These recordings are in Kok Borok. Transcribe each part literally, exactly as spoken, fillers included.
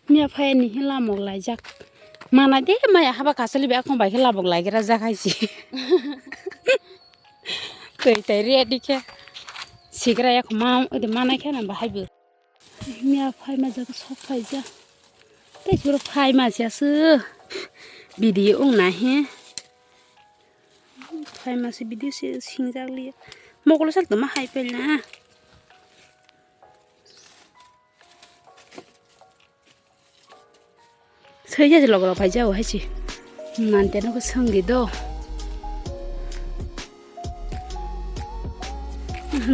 Miya phai ni hila mok laijak. Mana de maya haba kasali be akong bai hila mok laigra jak hai si. Twi tai ready khe. Sigra yak ma ode mana khe na bahai bo. Miya phai ma jak sok phai ja. Tei suro phai ma sia su. Video ung na he. Phai ma se video se singjak liya. Mokolo sal toma hai pel na. Soi ja log log phai jao hai si. Mante no ko sanggi do.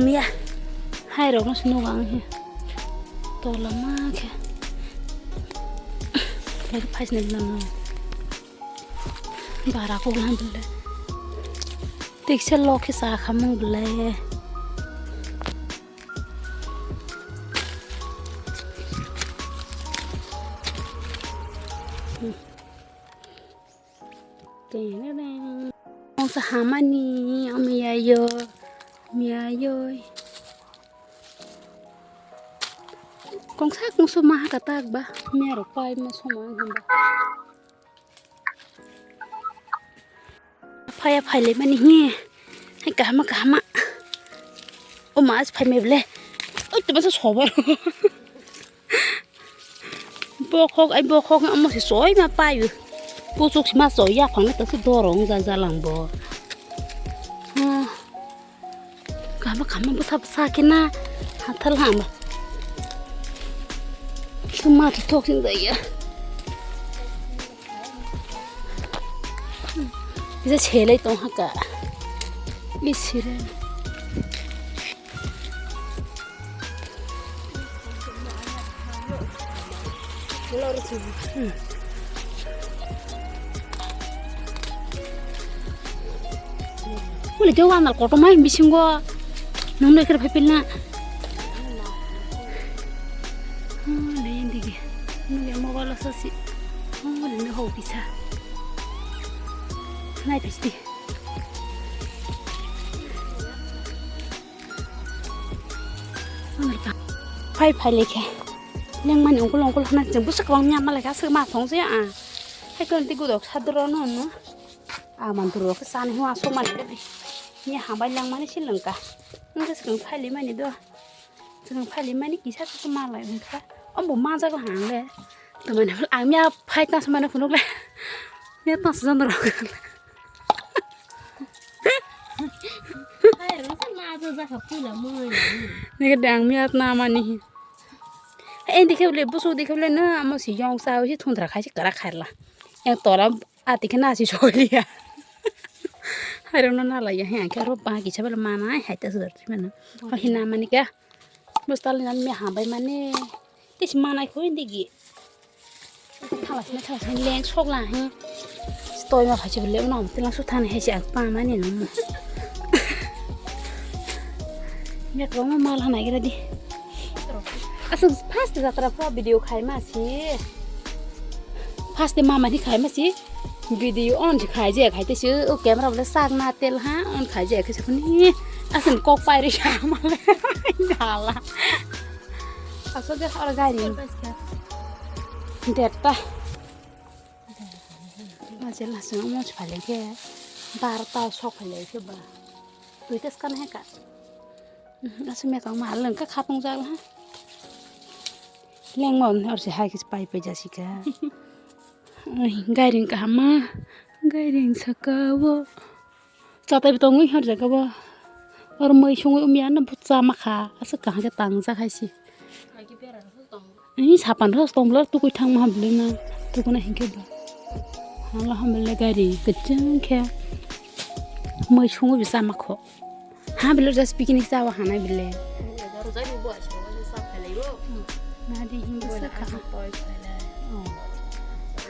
Miya. Hai rok no sunu gang he. Tola ma khe. Lagi phai sini bilang. Bara ko lang bele. Tikse lok khe sa khamung bele. Teng teng. Mongsa hamani, omiyayo, omiyayo. Kongsa kongso maha katak ba, miya rok pai ma somo ang hamba. Phaya phailai mani hi. Hai kahama kahama. O ma as phai me ble. Oi tuma sa sobar. Bokhok ai bokhok amo se soi ma payu. Puchuk si ma soi ya phang ta si dorong ja ja lang bo. Ah. Kahama kahama bwsa bwsa khe na hathal hama. Suma thok sin jaya. Bisa selai tong haka. Isire. Uli tei wanal kotorma bisingo. Nung nai khe phai pilna. Uli indigi. Nung ya mobile sa si. Uli nung ho bisa. Nai pisti. Phai phai lekhe. Lengmani ungkul ungkul hana chwng bwswk kwbangma lekha swk ma thong se a. Hai khe tei godok sadro no no. A man duro khe sani hwa sok mani le. Ni hambai lengmani si lengka. Nung khe swkang phai limani do. Swkang phai limani kisa kisa ma lai wngkha. Ombo ma jago hang le. Tamani ang miya phai ta samani phunuk le. Miya ta sa jandro. Neke dang miat na mani hi. Endi khe bole busu di khe bole na amo si yong sa si thundra khai si kara khairla. Yang tora ati khe na si soliya. Hairo no na la ya he ang khe ro ba ki chabal mana hai ta sudar si mana. Ko hina mani kya. Bus tali na mi hambai mani. Tis manai kho indigi. Thalasna thalasna leng sok la he. Stoi ma phai se bole uno tilang su thani he se ang pa mani no. Yak rong mal hanai gira di. Asa first jatra pro video khai ma si. First mama ni khai ma si. Video on si khai je khai te si o camera bole sak na tel ha on khai je khai se khuni. Asan kok pai ri sa ma le. Dala. Asok de hor gari. Detta. Aje laso mo phale khe. Bar ta sok phale khe ba. Tui tes kan he ka. Aso me kang ma leng ka khapung jak la. Leng mo hor se hai khe pai pai ja si ka. Oi, gairing kaham ma. Gairing saka wo. Chatai bo tongwi hor jaga bo. Oro mui sungwi umya no bwcha ma kha. Aswk kaham khe tang jak hai se. Ni sapan ro tong bwla tukui thang ma bwle na. Tukuna hinkhe ba. Hala hamle gari kwchwng khe. Mui sungwi bwcha ma kho. Ha bwle just picnic chawa hanai bwle. Nadi himbo saka.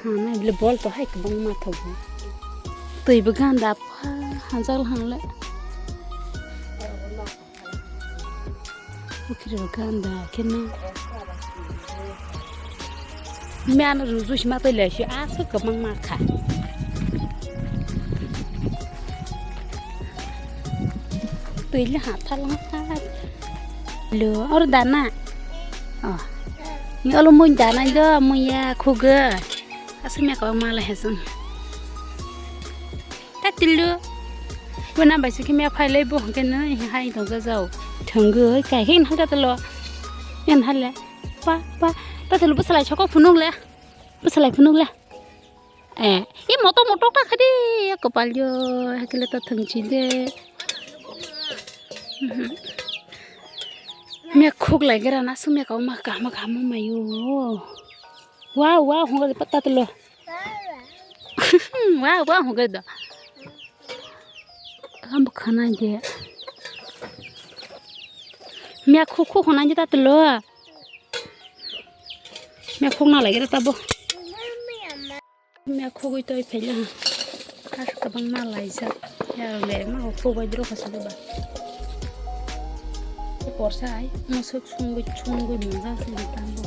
Hanai bwle bol to hai kwbangma thogo. Twi bo ganda pha hanjal hangle. Ukiri bo ganda kena. Miano ruju sima twi le si aswk kwbangma kha. Twi le ha thala ha. Lo or dana. Oh. Olo mui danai do, mui ya khugo. Aswk mekha o mala hesung. Ta tilu. Bo na bai sukhi me phai lai bo hwnkhe no hai tong jajao. Thwngwi kai khe nang ta telo. Yan hale. Pa, pa. Ta telo bwsalai soko phunuk le. Bwsalai phunuk le. Eh, i moto moto ta khadi ya kopal yo, hakile ta thangchi de. Mhm. Me khuk lai gira na sumya ka ma ka ma ka ma mayo. Wow, wow, hunga de patta telo. Wow, wow, hunga da. Am khana de. Me khuk khuk khana de ta telo. Me khuk na lai gira ta bo. Mia khogwi toi phaila. Khas kwbangma laijak. Ya berma khogwi dro khasuk ba. Porsa ai musuk sungwi sungwi mungsa sini tamo.